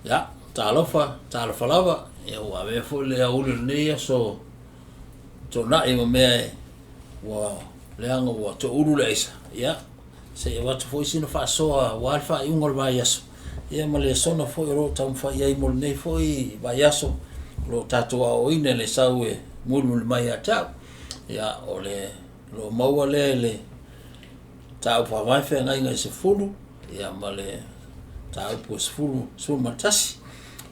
Ia, talofa, talofa lava. Ia ua avea foi le aoauli o lenei aso toonai ma mea e ua leaga ua toulu le aisa. Ia, se i avatu foi sina faasoa aua le faaiuga o le vaiaso, ia ma le lesona foi o lo o taumafai i ai mo lenei foi vaiaso o lo o tatou aoaoina i le sau e mulimuli mai ia te au. Ia, o le o lo o maua lea i le Mataupu Faavae Feagaiga e 10, ia ma le mataupu e 10, 11.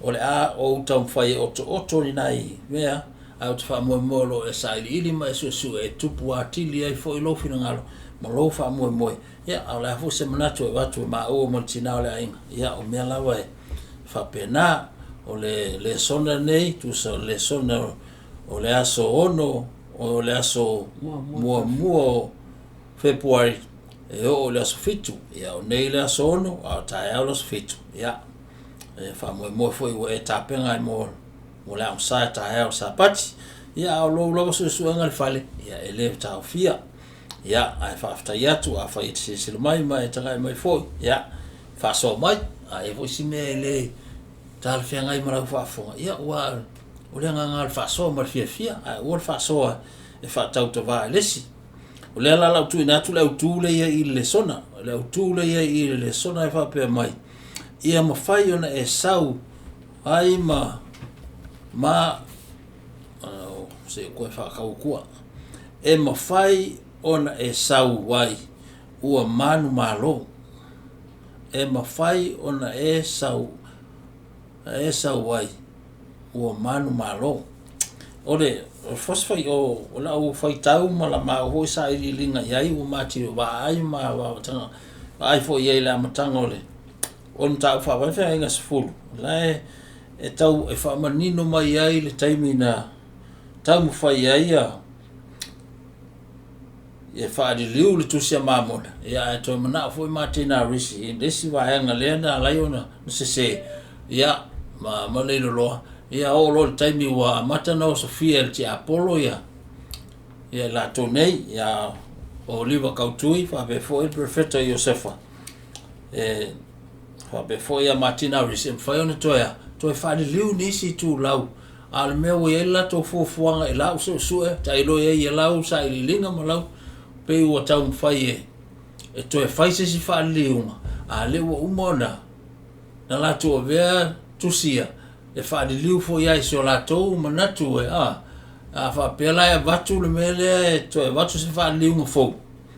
O le a ou taumafai e otooto ni nai mea, ae ou te faamoemoe o lo o e sailiili ma e suesue e tupu atili ai foi lou finagalo ma lou faamoemoe. Ia, a o le a foi se manatu e avatu e maua ma le tina o le aiga, ia o mea lava e faapena. O le lesona lenei, tusa o le lesona o le aso 6, o le aso muamua o Fepuari e oo i le aso 7. Ia o nei le aso 6, a o taeao le aso 7. Ia, e faamoemoe foi ua e tapena ai mo le agosa e taeao le Sapati. Ia, a o lou lava suesuega i le fale, ia e le taofia. Ia, ae faafetai atu afai e te silasila mai ma e tagai mai foi, ia, faasoa mai. A i ai foi si mea e le talafeagai ma lau faafofoga, ia ua o le agaga o le faasoa ma le fiafia, ae aua le faasoa e faatautava i le isi. O lea la o le a ou tuuina atu le autu lea e i ai i le lesona. O le autu lea e i ai i le lesona e faapea mai, ia mafai ona e sau ai ma ma oh, se i koe whakau kua. E mafai ona e sau ai ua manumalo. E mafai ona e sau e sau ai ua manumalo. O le first fai o o lau faitau ma la maua foi sailiiliga i ai ua mati vaai ma vaavataga vaai foi i ai i le amataga o le o le mataupu faavae feagaiga 10 la e e tau e faamanino mai ai le taimi na taumafai ai ia e faaliliu le tusi a Mamona, ia ae toe manao foi Matina Risi i le isi vaega lea na ala ai ona sese, ia, ma leiloloa, ia oo loa i le taimi ua amata ona osofia e le tiapolo ia i latou nei, ia o Oliva Kautui faapea foi le Perofeta Iosefa, e faapea foi ia Matina Risi, e mafai ona toe faaliliu nisi itulau. A o le mea ua i ai le latou fuafuaga i lau suesue, tailo i ai i lau sailiiliga ma lau, pei ua taumafai e, e toe fai se isi faaliliuga, a o lea ua uma ona na latou avea tusi ia e faaliliu foi ai i so latou manatu e, a, a faapea la e avatu le mea lea e toe avatu se faaliliuga fou,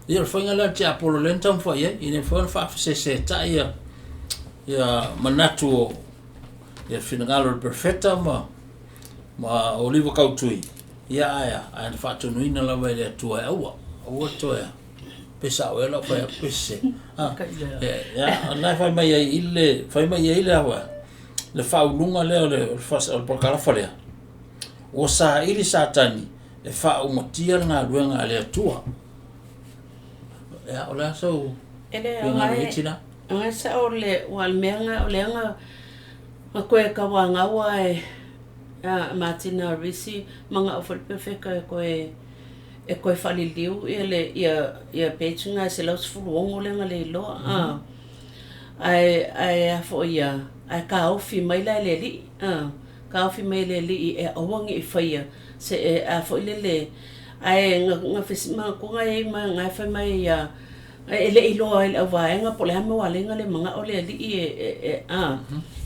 ia o le faiga lea a le tiapolo lea na taumafai i ai, ina ia mafai ona faafesesetai ia, ia manatu o ia finagalo o le perofeta ma ma Oliva Kautui, ia ae a, ae na faatonuina lava e le Atua e aua, aua toe pe sao ea lau fai atu pe sese. Ah, ia, na fai mai ai i le, fai mai ai le awa, le faauluga lea o le, o le, o le parakalafa lea, ua saili Satani e faaumatia le galuega a le Atua. Ia, o le a sou E le finagalo i aoga ai, tina? e sao le ua le mea nga o le anga nga koe kawangau ae a Martina Risi ma nga o le perfeka e koe e koe faaliliu ia le ia ia page nga 116 le nga le iloa a ae ae a foi ia ae kaofi mai la le alii a kaofi mai le alii e aua ne i faia se e a foi lele ae nga nga fesi ma kunga e ma nga fai mai ia e le iloa ai le auvaega po o le a mea ua ala ai ona le manao le alii e e e a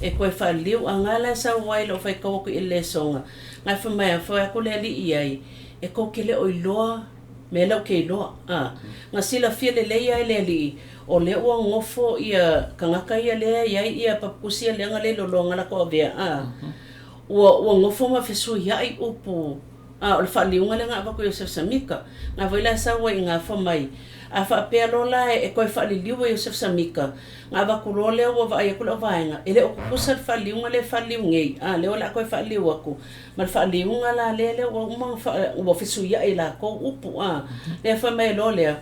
e toe faaliliu. A na la e sau ai lou faitau atu i le lesoga na fai mai fai atu le alii ai e tou te le o iloa mea lea ou te iloa a na silafia lelei ai le alii o lea ua nofo ia tagata ia lea e i ai ia papukusi ia lea na le loloa na latou avea a ua ua nofo ma fesuiai upu a o le faaliliuga lea na avatu i Iosefa Samika na foi la e sau ai i ina fai mai a faapea loa la e toe faaliliu e Iosefa Samika na avatu loa lea ua vaai atu le auvaega e le o tutusa le faaliliuga lea e faaliliu nei a lea o le a toe faaliliu atu ma le faaliliuga la lea lea ua uma ona ua fesuiai e latou upu a lea fai mai loa lea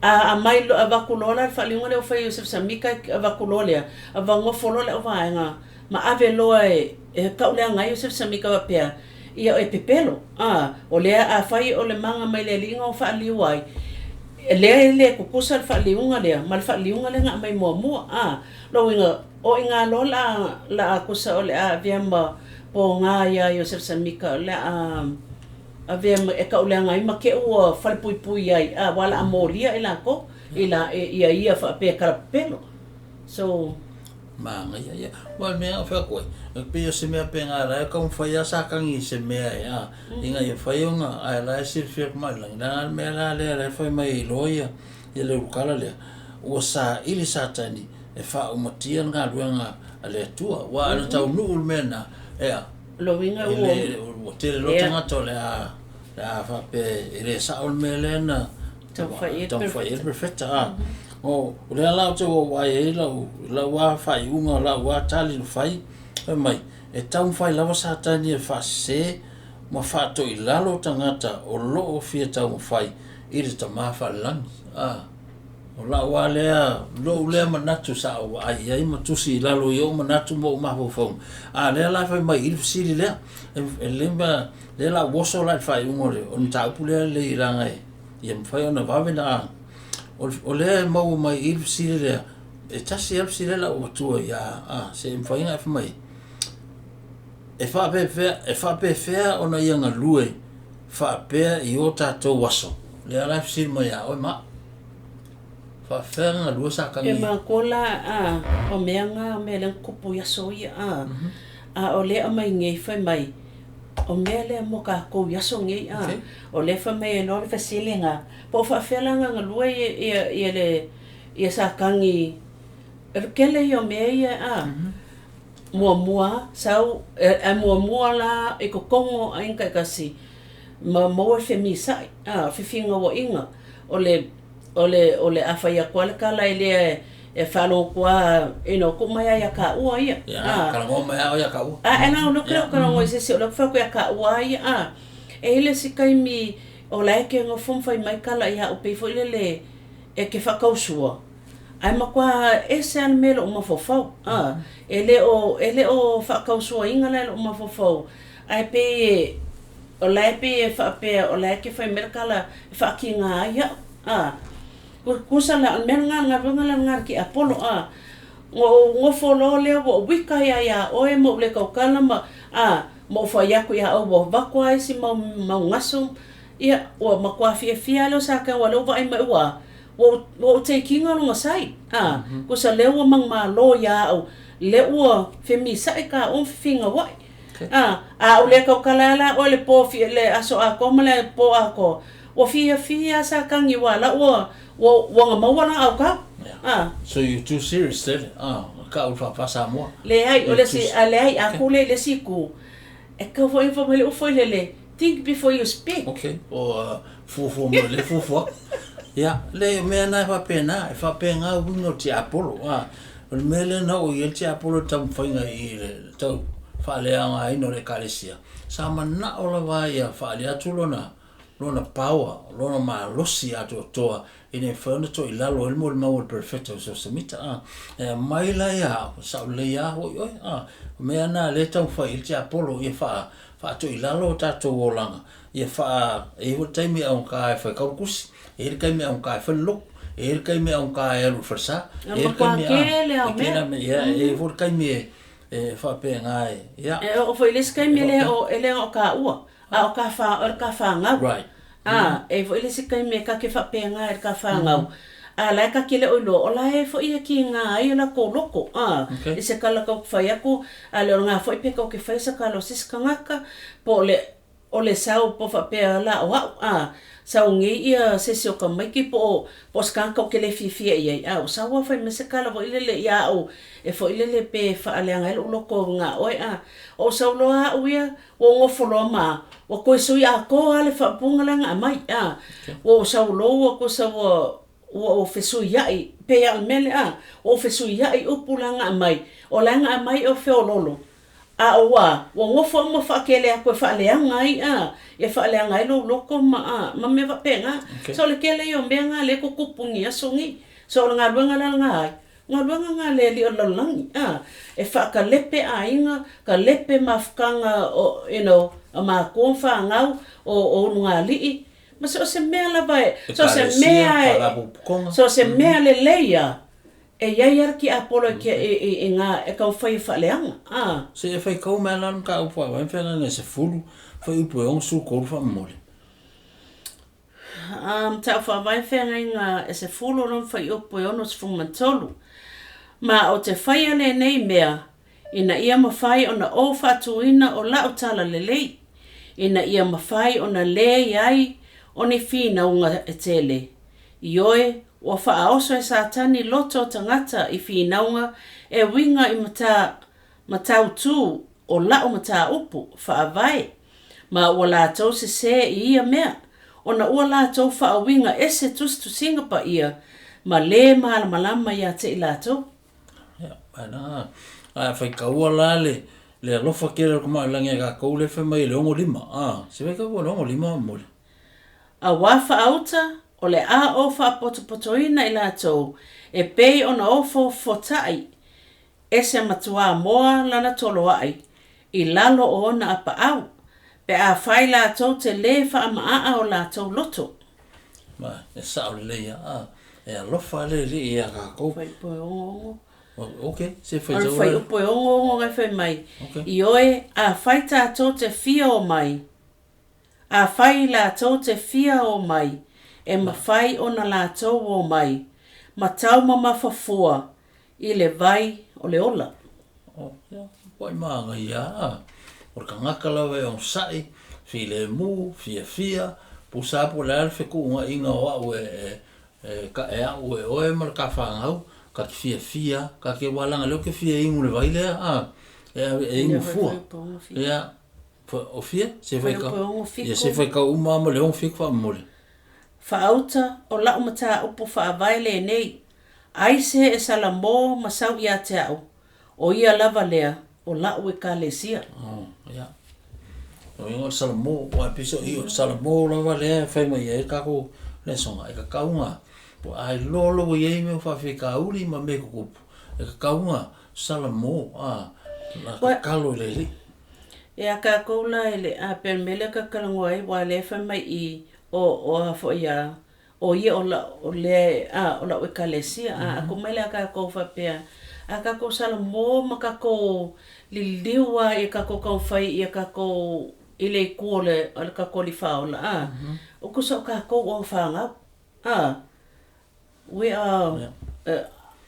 a aumai avatu loa la le faaliliuga lea ua fai e Iosefa Samika avatu loa lea nofo loa le auvaega ma ave loa e e tauleaga ai Iosefa Samika faapea ia e pepelo a o lea afai o le maga mai le alii na o faaliliu ai Lea e le tutusa le faaliliuga lea ma le faaliliuga lea na aumai muamua. A, lona uiga, o i ina loa la a tusa o le a avea ma poga ia Iosefo Samita o le a avea ma e tauleaga ai ma te i ua falepuipui ai, a, aua o le a molia i latou i la, ia ia faapea e talapepelo. So. Manaia ia. Aua o le mea lava e fai atu ai, e pei o se mea faapena o la e taumafai lava Satani i se mea e, a, ina ia mafai ona, ae o la e silafia e le Tamaitai Lagi, leaga le mea la lea o la e fai mai e iloa ia, ia le ulukala lea, ua saili Satani e faaumatia le galuega a le Atua. Aua ana taunuu le mea lena, ea, Lona uiga e le, ua tele loa tagata o le a, le a faapea e le sao le mea lea na Taumafai i ai le perofeta. A, o lea la ou te vaai ai lau, lau lava faaiuga, lau lava tali na fai, fai mai, e taumafai lava Satani e faasese ma faatoilalo tagata o lo o fia taumafai i le Tama Faalelagi. A, o lau lava lea, lou lea manatu sa ou vaai i ai ma tusi i lalo i ou manatu ma ou mafaufauga. A lea la fai mai i le fesili lea, e lelei ma, lea la ua oso la i le faaiuga o le mataupu lea lelei leaga e, ia mafai ona vave na o lea e maua mai i le fesili lea, e tasi lava le fesili lea la ua avatua ia, a, se i mafai ona e fai mai, e faapefea, e faapefea ona ia galue faapea i o tatou aso? Lea la e fesili mai ia oe ma au. Faapefea ona galue Satani? E matou la, a, o mea na, o mea lea na tutupu i aso ia, a, a o lea e aumai nei fai mai, O mea lea mo tatou i aso nei, a. O lea fai mai ai loa le fesili lena, po o faapefea la ona galue ia le ia Satani, o le tele ia o mea ia, a. Muamua sau, ae muamua la i totonu o aiga taitasi, ma maua le femisa'i, a, o fefinauaiga, o le O le, o le a fai atu lava le tala e le e faalogo atu lava, you know, tuu mai lava ia taua ia. Ia, a, talanoa mai lava oe ia taua. A, e leaga o lea ou te le o talanoa i se isi, o lea ou te fai atu ia taua lava ia, a. E i ai le isi taimi o la e te nofo ma fai mai tala ia au pei foi lele e te faatausua, ae matua ese lava le mea i lou mafaufau, a. E le o, e le o faatausuaina la i lou mafaufau, ae pei e O la e pei e faapea o la e te fai mai le tala e faatiga ai au, a. Tusa la, o le mea lena, o le galuega la lena a le tiapolo, a. Na ou nofo loa lea ua ou ita ai lava ia oe ma ou le tautala ma, a, ma ou fai atu ia oe ua avatu lava isi mau, mau gaso, ia, ua matua fiafia lava lea o Satani aua o lea ua vaai mai ua, ua ou take ina lona side, a. Tusa lea ua manumalo ia au, lea ua femisa'i taua ma fefinaua'i. A, a ou le tautala la oe le po fi, le aso atoa ma le po atoa, ua fiafia lava Satani aua la ua, ua, ua na maua lana aukau. A. So you too serious tele, a, ka u whawha Samoa. Leai, o le isi, a leai, a ku lea i le isi itu, e tau foi fai mai le ufu foi lele, think before you speak. Okay, o fuafua mai le fuafua. Ia, le mea na e faapena, e faapena uiga o le tiapolo, a. O le mea lea na oo i ai le tiapolo i le taumafaiga i le tau faaleaogaina o le Ekalesia, sa manao lava ia faaali atu lona, lona power, lona malosi atoatoa ina ia mafai ona toilalo ai le molimau a le Perofeta o Iosefa Semita, a. E aumai la ia au, sao lelei lava foi oe, a. O mea na lea e taumafai i ai le tiapolo ia faa, faatoilalo o tatou olaga, ia faa, e i ai foi le taimi e augata e fai tau le tusi, e i ai le taimi e augata e fai le lotu, e i ai le taimi e augata e alu i le falesa, e i ai le taimi a, e tele mea, ia, e i ai foi le taimi e, e faapena e, ia. E oo foi i le isi taimi e le o, e le o taua, a o ka wha, o le ka whangau. Right. A, e i ai foi le isi taimi e kake faapena i le ka whangau. A la e kake le o iloa, o la e foi e ki ngā ai o lakou loko, a, Okay. i se kala kau ke whai aku, a le o ngā foi pe kau ke whai sa kala o se isi kangaka, po o le, o le sau po faapea la o a'u, a, sau nei ia se isi o ka maiki po o, po o se kanaka ou te le fiafia i ai, a ua sau a fai mai se kala foi lele ia a'u e foi lele pe faaleaga ai lo'u loko nga oe, a, o ou sau loa a'u ia, ua ou nofo loa ma, ua toe sui atoa lava le faapuga la na aumai, a, ua ou sau loa ua tusa ua, ua ou fesuia'i, pei lava o le mea lea, a, ua ou fesuia'i upu la na aumai, o la na aumai o feoloolo, A o ua, ua nofo au ma faakele atu e faaleaga ai, a, ia faaleaga ai lou loto ma, a, ma mea faapena. Okay. So o le tele ia o mea na lea e tutupu i ni aso nei. So o le galuega la lena ai, galuega na a le alii o le lalolagi, a, e faakalepe aiga, kalepe mafutaga o, you know, a matua ma fanau, o, o ulugalii. Ma so o se mea lava e, so o se mea e, so o se mea lelei a, e iai a le tiapolo e tia i, i, i ngā, e taumafai e faaleaga. A. Se e faitau mai la le mataupu faavae ma feagaiga e 10, fuaiupu e 63 faamomoli. A, mataupu faavae feagaiga e 10 lona fuaiupu e 63. Ma ou te faia lenei mea, ina ia mafai ona ou faatuina o la'u tala lelei, ina ia mafai ona lē i ai o ni finauga e tele. Ioe, ua faaoso e Satani loto o tagata i finauga e uiga i mata, matautū o la'u mataupu faavae, ma ua latou sesē i ia mea, ona ua latou faauiga ese tusitusiga paia ma lē malamalama iā te i latou. Ia, ae a faitaua la le le alofa tele o le Tama oi le Lagi ia tatou lea e fai mai e le 65, a, se faitau po o le 65 faamolemole. Auā faauta, o le a ou faapotopotoina i latou e pei ona ofo fotaʻi e se matuā moa lana toloaʻi i lalo o ona apaau, pe afai latou te lē faamaʻaʻa o latou loto. Ma e sao lelei a, e alofa le Alii ia tatou. Fuaiupu e ogogo. Ok, se O le faitau la. fuaiupu e ogogo na e fai mai, Ok. Ioe, afai tatou te fia o mai, afai latou te fia o mai, e mafai ona latou o mai, ma taumamafa fua i le vai o le ola. O, ia, ua manaia a. O le tagata lava e onosai, filemu, fiafia, pusa lava po o le a le fetuunaiga o au e, e, e, ka, e au e oe ma le ta fanau, ta te fiafia, ta te aua leaga o lea ou te fia inu i le vai lea, a, e ave e inu fua. Ia, o fia? Se Fuaiupu faitau. e ogo Ia se fitu. faitau uma lava ma le 67 faamomoli. Faauta o la'u mataupu faavae lenei, aise e Salamō ma sau iā te a'u, o ia lava lea o la'u Ekalesia. Oh, ia. O iga o le Salamo, aua e pei o i o le Salamo lava lea e fai mai ai le tatou lesona, e tatau ona, po a iloa loa ua i ai mea o faafitauli ma mea e tutupu, e tatau ona Salamo, a, na Ua tatalo i le Alii. E a kākou la e le a pei o le mea lea ta te talanoa ai, aua o lea e fai mai i o o a foi a o ia o la'u o lea a o la'u Ekalesia a a ku mai lea a kākou faapea a kākou salamo ma kākou liliu a ia kākou taumafai ia kākou i le itu o le o le kākou Alii Faaola a o tusa o kākou o whanau a we are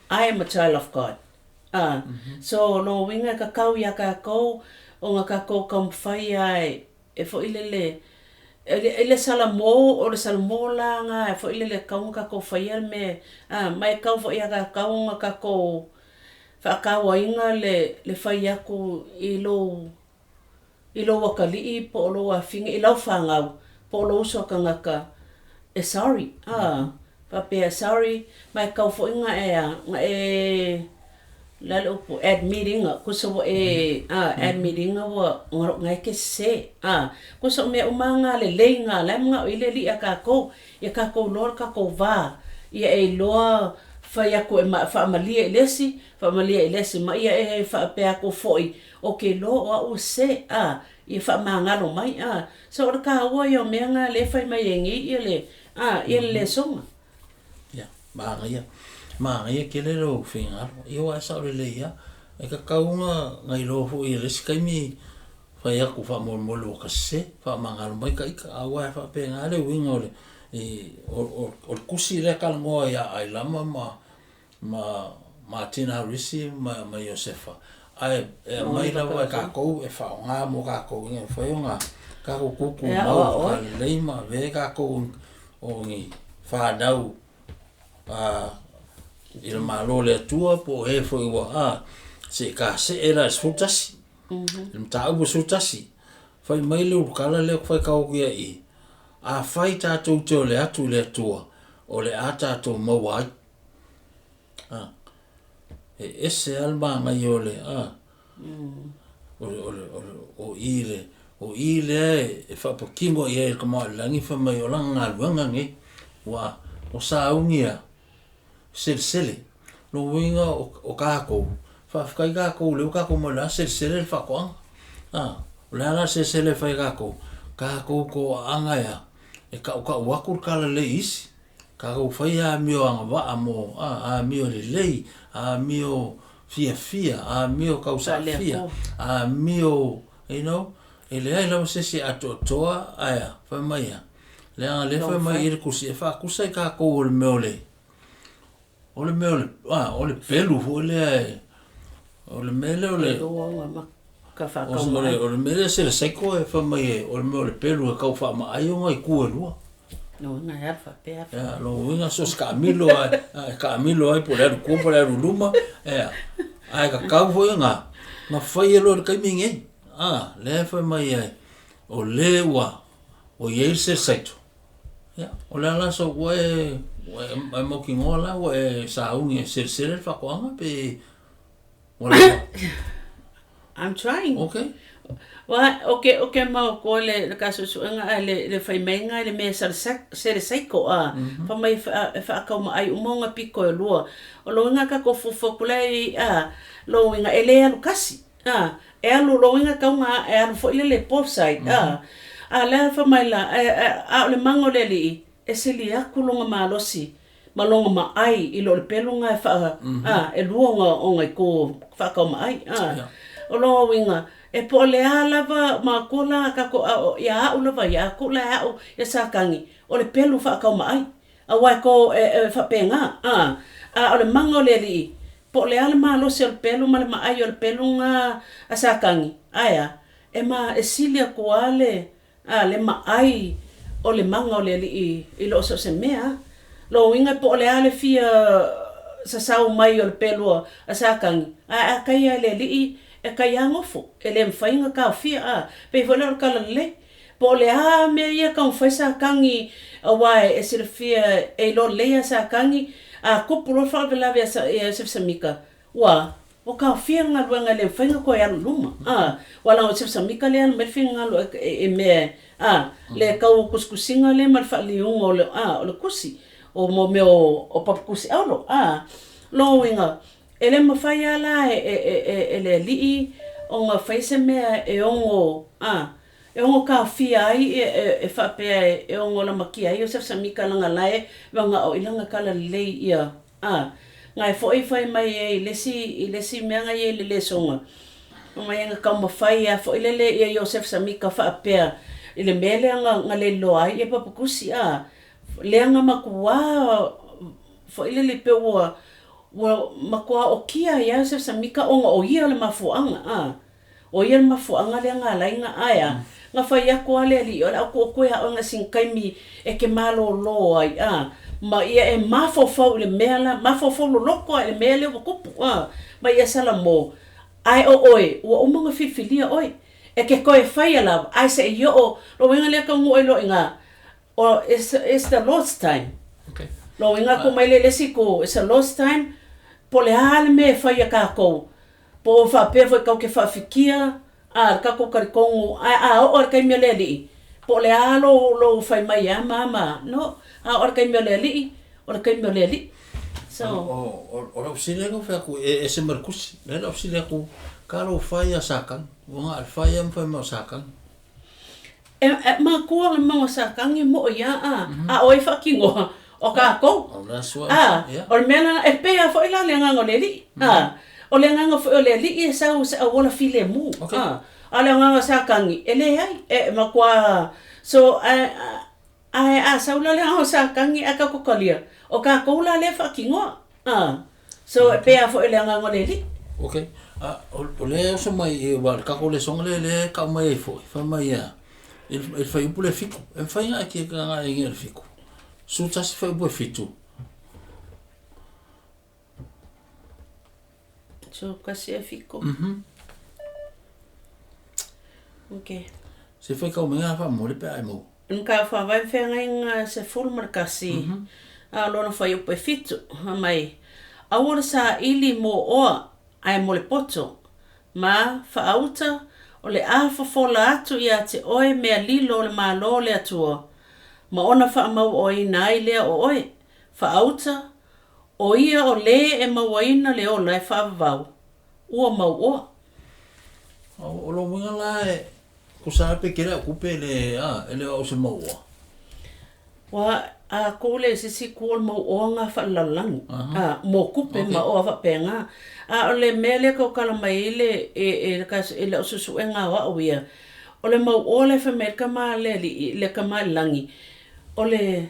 I am a child of God a so lona uiga e kakau iā kākou ona kākou taumafai a e foi lele i le salamo o le salamo la nga e foi lele e tatau ona kākou faia le mea a ma e tatau foi ia kākou ona kākou faatauaina le le fai atu i lou i lou atalii po o lou afine i lau fanau po o lou uso a tagata e sorry a faapea sorry ma e tatau foi ona e a ona e o le a le upu admit ina kusa ua e a admit ina ua na e te sesē a kusa o mea uma lava na lelei na la e manao i ai le Alii ia kākou ia kākou iloa le kākou va ia e iloa fai atu e faamalie i le isi faamalie i le isi ma ia e faapea atu foi ou te iloa o au ua sesē a ia faamagalo mai a so o le taua ia o mea na lea e fai mai ai nei ia le a ia le lesoga. Ia, manaia, manaia tele lou finagalo. Ia aua e sao lelei lava. E tatau ona na iloa foi e le isi taimi fai atu faamolemole ua ta sese, faamagalo mai ta ita, aua e faapena le uiga o le i o o le tusi lea e talanoa ia Ailama ma ma Matina Harisi ma ma Iosefa, ae e aumai lava e tatou e faaaoga mo tatou ina ia mafai ona tatou E tutumau aoao ai. faalelei ma avea tatou o ni fanau a i le Malo o le Atua po o e foi ua a se i kasee la i le 11. I le mataupu 11, fai mai le ulukala lea ou te faitau atu ai i i, afai tatou te ole atu i le Atua, o le a tatou maua ai. A, e ese lava le manaia o le a, o le, o le, o le, o i le, o i lea e faapatino i ai e le Tama oi le Lagi fai mai o lana galuega lenei. Ua o sauni a selesele. Lona uiga o tatou, faafetai tatou o lea ua tatou omai o le a selesele le faatoaga. A, o le a la le selesele e fai e tatou? Tatou toaaga e a? e kaʻukaʻu aku le kalalei i isi. Tatou fai amio agavaa mo amio lelei, amio fiafia, amio tausaafia, amio, you know, e leai lava se isi e atoatoa, ae a, fai mai a, leaga lea fai mai i le tusi e faatusa i tatou o le mea o le, o le mea o le, a, o le pelu foi lea e, o le mea lea o le, o le mea lea se le saiko e fai mai e, o le mea o le pelu e tau faamaai ona itu e lua. Ia, lona uiga so o se taamilo lava e taamilo ai po o le alu i tua po o le alu i luma, ia, ae tatau foi ona faia loa i le taimi lenei. A, lea e fai mai ai, o le ua i ai le selesaito, ia, o le a la sau, ua e, ua e mautinoa la ua e sauni e selesele le faatoaga pe ua lava? I'm trying. Okay. Wa, o ke, o ke mau koa le, le ka suesuega a le, le fai mai nga le mea sele saiko a, mm -hmm. fa mai fa, fa akau ma ai uma nga piko e lua. O lo inga ka ko fufu kula i a, lo inga ele alu kasi. A, e alu lo inga kau nga e alu fo ile le both side. Mm -hmm. A, a le fa mai la, a, a, a o le mango le li, e sili aku longa malosi. Ma longa maai i lo le pelu nga e wha, a, e lua nga o ngai ko whakau maai, a. Yeah. O longa winga, e po le a lava ma ko la ka ko a, o, ia au lava, ia ko la au, ia sākangi, o le pelu whakau maai. A wai ko e, e whapenga, a. A o le manga o le li, po le a le malosi o le pelu ma le maai o le pelu nga a sākangi, aia, e ma e silia ko ale, a le maai o le manga o le li i lo so se mea. Lo winga po le ale fia sa sau mai o le pelua a sākangi. A, a kai a le li e kai a ngofo. E le mwhainga ka fia a. Pe fo le o kala le. Po le a mea ia ka mwhai sākangi a wai e sila fia e lo lea sākangi. A kupu lo whaawelawe a sa, e Yosef Samika. Wa, o ka fia ngā luenga le mwhainga koe alu luma. A, wala o Yosef Samika le anu me whinga ngā e, e mea. A, le kau kuskusinga le ma le whaaliunga o le, a, o le kusi. O mo mea o, o papakusi aulo. A, lo winga, e le mawhai ala e, e, e, e, e le lii o ngā whaise mea e ongo, a, e ongo ka fia ai e, e, e whapea e, e ongo la makia ai o Yosef Samika langa lae, wanga o ilanga kala lei ia. A, ngai fo i whai mai e i lesi, i lesi mea ngai e le le songa. O mai nga kau mawhai a fo i lele ia Yosef Samika whapea i le mele nga, nga le loa ai e papakusi a. Lea nga makua fo i lele pe ua, ua makua o kia ia Yosef Samika o nga o ia le mafuanga a. O ia le mafuanga lea nga lai nga aia. Nga whai ako ale ali o le au ko koe a o nga sing kaimi e ke malo lo ai a. Ma ia e mafofau i le mea la, mafofau lo loko ai le mea le ua kupu a. Ma ia sala mo, ai o oe, ua uma nga filfilia oe. E ke koe whai ala, ai se i o, lo winga lea ka ngu lo inga, o, it's the Lord's time. Okay. Lo winga ko mai le lesi ko, it's the Lord's time, po le hale me whai a kākou. Po whapea fo kau ke whaafikia, a ka ko kari kongo, a, a o o kai mea le alii. Po le a lo, lo whai mai a mama, no, a o kai mea le alii, o le kai mea le alii. So, O, o, o lau sile ko whea ku, e, e se markusi. Le lau sile ku, ka lau whai a sākangi. Ua ngā le whai a mwhai mau sākangi. E, e, ma kua le maua sākangi mo ia a, a o e whakingoa, o kākou. Oh, that's what, A, yeah. o le mea lana, e pea fo i la le nganga o le alii. A, o le nganga fo o le alii e sau se awola file mu. Okay. A, a le nganga sākangi, e le ai, e ma kua, so, a, a, a, a sau la le nganga sākangi a ka kokalia. O kākou la le whakingoa. A, so e pea fo i le nganga o le alii. Okay. A, o, o le oso mai e wa le kako le songa le le ka mai e fo. Fa mai ia. E, e whai upu le fiku. E whai ngā ki e ka ngā e le fiku. Su tasi whai upu e fitu. So, kasi e fiku. Okay. Se whai kau mai ngā wha mo le pe ai mo. Nka wha vai whenga inga se fulu ma le kasi. A lona whai upu e fitu. Ha mai. Awara sa ili mo oa ai mo le poto. Ma whaauta o le a fofola atu ia te oe mea lilo o le malo le atua. Ma ona whaamau o ina ai lea o oe. Whaauta o ia o le e mauaina le ola e whaavavau. Ua mau oa. O, o lo winga la e, ko sa pe kere a kupe le, a, e le au se mau oa. Ua a kū le se isi kū o le mau oa fa'alelalolagi a mo kupe ma oa fa'apegā. A o le mea lea kaukala mai ai le e e e la'u su'esu'ega o a'u ia, o le mau oa le fai mai le Kamā le Ali'i le Kamā i le lagi, o le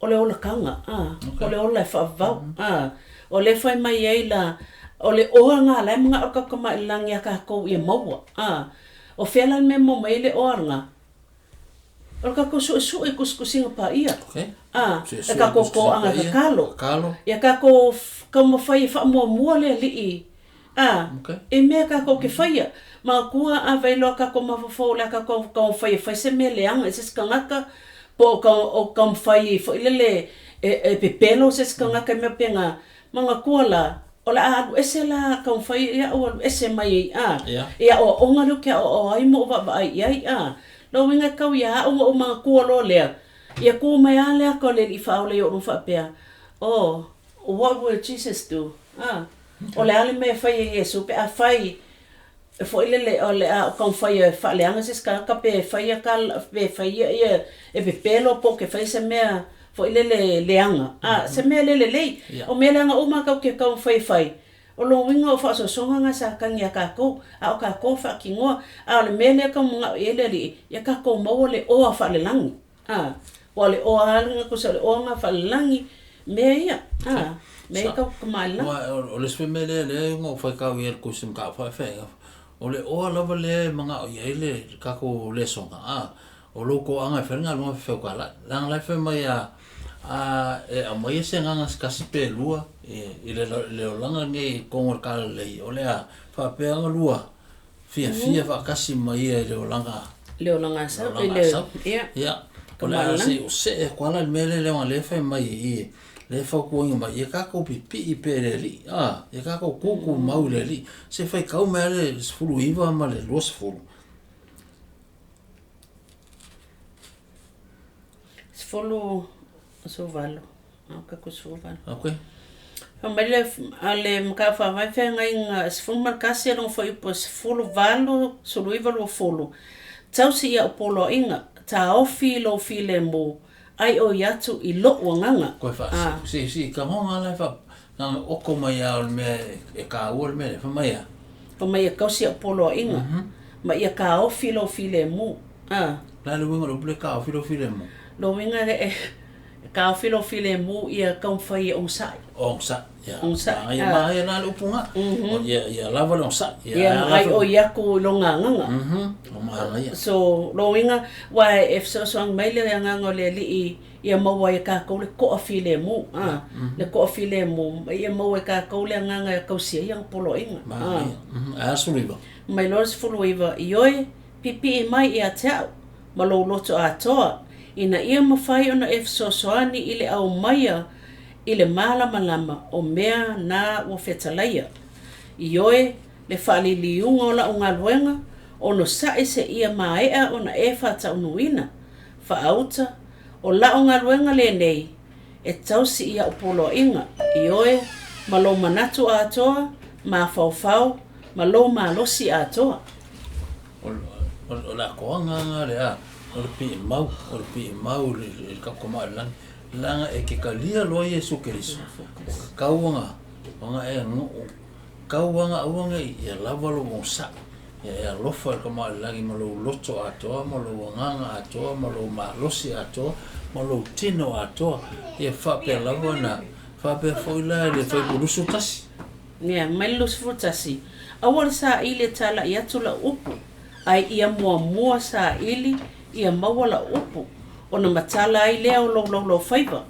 olataga a o le ola e fa'avavau a. O le fai mai ai la, o le oa gā lae maga'o le tatou Kamā i le lagi iā tatou ia maua a. O fea la le mea maua mai ai le oa lagā? O le tatou su'esu'e i tusitusiga pa'ia a, e tatou to'aga e tatalo ia tatou taumafai e fa'amuamua le Ali'i a e mea tatou te faia. Manatua a iloa tatou mafaufau o le a tatou taumafai e fai se mea leaga i se isi tagata, po o taumafai foi lele e pepelo se isi tagata e mea pena. Manatua la, o le a alu ese la taumafai ia ou alu ese mai ai a e a'oa'oga lea ou te a'oa'o ai ma ou vaavaai i ai a. Lou uiga e tau iā a'u ou manatua loa lea, ia tu mai a le ata o le Alii fa'aola i o'u luma fa'apea, "Oh, what will Jesus do?" A o le a le mea e fai e Iesu pe a fai e fo'i lele o le a o taumafai e fa'aleaga se isi tagata pe faia tala pe faia ia e pepelo po o ke fai se mea fo'i lele leaga a, se mea le lelei o mea leaga uma tatou te taumafai e fai. O lona uiga o fa'asoasoga ga sa tagi iā tatou a o tatou fa'atinoa. A o le mea lea taumaga'o i ai le Alii ia tatou maua le oa fa'alelagi a, ua o le oa a tusa o le oa ga fa'alelagi mea ia a mea ia tau kamaʻilagi. O le isi mea lea lea ngo fai kau ia le kusi ma ka fa o le oa lava le manga'o i ai le tatou lesoga a o lou to'aga e fai le galuega fefeukalai leaga la e fai mai a e aumai se agaga se tasi pe lua i le olaga nei i totonu o le talalelei o le a faapea lua fiafia fa'atasi ma ia i le olaga le olaga sau le ia ia o le a se o se'e koala le mea lea leaga lea fai mai i le fautuaina mai ia tatou pipi'i pe le Alii a ia tatou kūkū mau i le Alii se fai kau mai le 19 ma le 20. 18 ka ku 18. Okay. Mai le ale maka fa vai fe ngai nga 11 e longa foi po 18 19 20. Tausi ia o poloaiga, taofi lou filemu, ai o i atu i lo'u agaga. Koe fa si si ka honga la fa na oko mai a o le mea e ka ua le mea fa mai a. Fa mai e kausi ia poloaiga. Ma ia taofi lou filemu. Ah. La le winga lo ple taofi lou filemu. Lo winga e taofi lou filemu ia taumafai e onosai. Onosai. Ia. Onosai. Ia ma ia na le upunga. Ia ia lava le onosai. Ia ai o ia ku lo nganga. O ma ia. So lo winga wa e fesoasoani mai le agaga o le Alii ia maua e takou le to'afilemu a le to'afilemu ma ia maua e takou le agaga e kausia ia poloaiga. Ma ia. A suliva. Mai loa 19 ioe pipi'i mai ia te a'u ma lou loto atoa ina ia mafai ona e fesoasoani i le aumaia i le malamalama o mea na ua fetalaia. Ioe le fa'aliliuga o la'u galuega ono sa'i se ia mae'a ona e fa'ataunuuina fa'auta o la'u galuega lenei e tausi ia poloaiga. Ioe ma lou manatu atoa mafaufau ma lou malosi atoa. O la koanga nga le a o le pi mau o le pi mau le le ka ko ma lan langa e ke kalia lo Iesu Keriso o ka kauanga o nga e ngo kauanga uanga ia lava lo sa ia e alofa ka ma langi ma lo loto atoa ma lo agaga atoa ma lo malosi atoa ma lo tino atoa ia faapea lava na faapea foi la le fai 21. Ia mai le 21 aua le saili e tala'i atu la'u upu ai ia muamua saili ia maua la'u upu ona matala ai lea o lou laulau faiva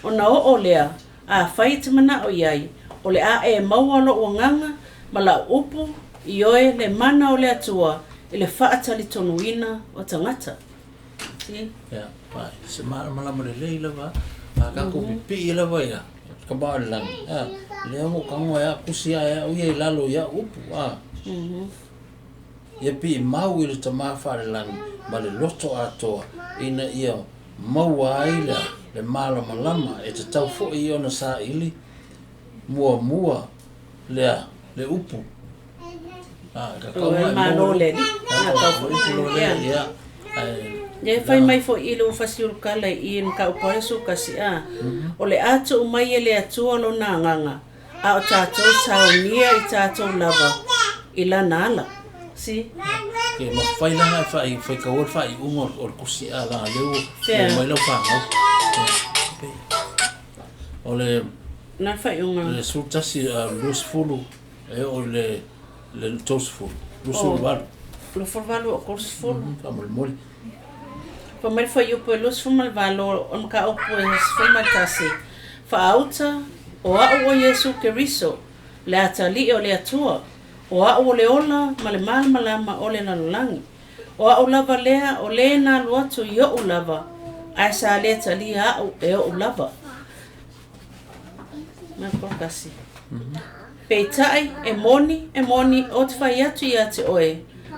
ona o'o lea a fai te mana'o i ai o le a e maua lo'u agaga ma la'u upu ioe le mana o le Atua i le fa'atalitonuina o tagata. Si. Ia, pai, se malamalama lelei lava, a tatou pipii lava ia, ka ba le lagi. A, lea mo kango ia kusi a ia uia i lalo ia upu a. Ia pi mau i le tamā fa'alelagi ma le loto atoa ina ia maua ai le malamalama e tatau fo'i ona saili muamua lea le upu. A, ka O e kauga e malo maua le Alii. A A tau o fo'i upu lo lea ia. Ia. Ai Ia e fai mai foi i le ua fasiulukala i i le mataupu a le 11 a, O le a tuu mai e le Atua Lona Agaga, a o tatou saunia i tatou lava i Lana ala. Si. Ke mafai la e fai fai kaua le faaiuga o le tusi a leaga lea ua Fea? mai lau fanau. O le Na faaiuga. le 11 20 e oo i le le 30, 28. 28 o 30. Faamolemole. Fai mai le fuaiupu e 28 o le mataupu e 11, Faauta, o a'u o Iesu Keriso, le Atalii o le Atua, o a'u o le ola ma le malamalama o le lalolagi. O a'u lava lea o lē na alu atu i o'u lava, ae sa lē talia a'u e o'u lava. Kasi. Peitai, e moni, e moni, ou te fai atu ia te oe,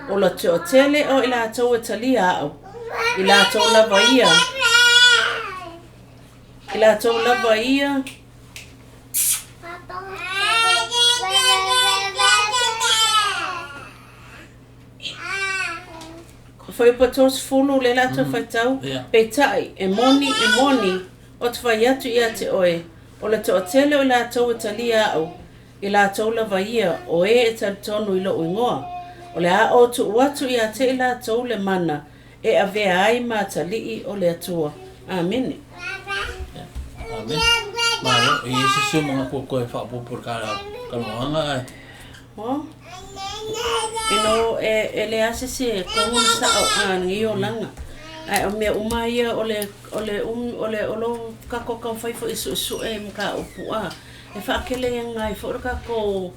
o le toatele o i latou e talia a'u, i latou lava ia, i latou lava ia, Fuaiupu 30 le latou faitau, peitai, e moni, e moni, ou te fai atu ia te oe, o le toatele o i latou e talia a'u, i latou lava ia o e e talitonu i lo'u igoa. O le a ou tuu atu ia te i latou le mana e avea ai ma atalii o le Atua. Amene. Amene. Malo, e i ai se isi o manatu e toe faaopoopo i le talanoaga ae. Well, you know, e, e leai se isi e kohu le sa'o a lenei olaga. Ae o mea uma ia o le, o le, um, o le, o lo tatou taumafai foi e su'esu'e mataupu a, e fa'akeleina ai foi le tatou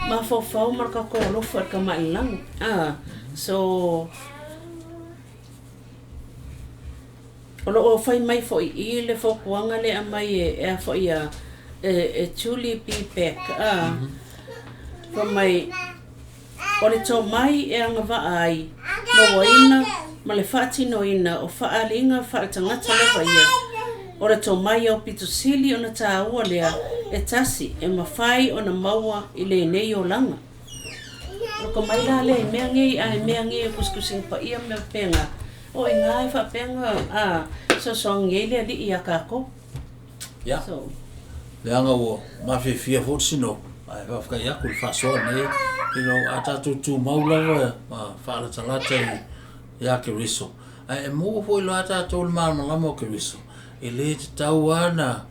mafaufau ma le tatou alofa i le tamailagi. A, so, o lo'o fai mai fo'i i le fautuaga le aumai e, e a fo'i a, e, e Julie B. Beck, a, fai mai, o le tomai e agava'a ai, mauaina ma le fa'atinoina o fa'aaliga fa'aletagata lava ia, o le tomai aupito sili ona tāua lea e tasi e mafai ona maua i lenei olaga. O le tomai la lea i mea nei ae mea nei e tusitusiga paia ma mea faapena, o i ina e faapea a fesoasoani ai le Alii iā tatou. Ia, So, leaga ua mafiafia foi le sino, ae faafetai atu i le faasoa nei, a tatou tumau lava ma faalatalata ia Keriso. Ae e maua foi loa tatou le malamalama o Keriso, e lē tatau lava na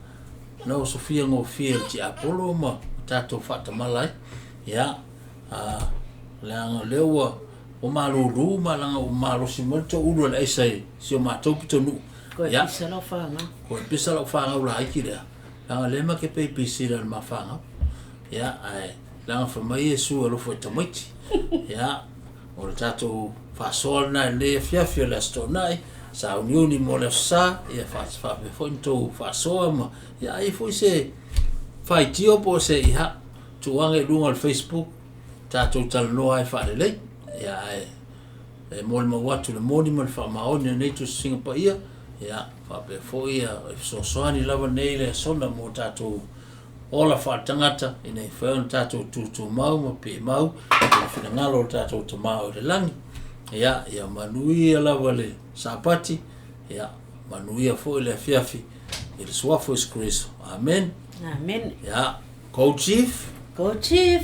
na osofia gofie e le tiapolo ma tatou faatamala ai. Ia, leaga o lea ua ua malūlū ma laga ua malosi mai le toulu o le aisa i si o matou pitonuu. Koe Ia, pisa lau fanau. Koe pisa lau fanau laiti lea, leaga lea ma te peipisi le ma fanau. Ia, ae leaga fai mai Iesu e alofa i tamaiti. Ia, o le tatou faasoa lena i lenei afiafi o le Aso Toonai, sauniuni mo le Aso Sa, ia faapea foi ona tou faasoa ma ia ai foi se faitio po o se ia tuuaga i luga o le Facebook tatou talanoa ai faalelei. Ia, ae e molimau atu le moni ma le faamaoni o lenei tusitusiga paia, ia faapea foi ia e fesoasoani lava nei le asona mo tatou ola faaletagata ina ia mafai ona tatou tutumau ma piimau i le finagalo o le tatou Tama o i le lagi. Ia, ia manuia lava le Sapati, ia manuia foi le afiafi i le suafa o Iesu Keriso. Amen. Amene. Ia, go Chief! Go Chief!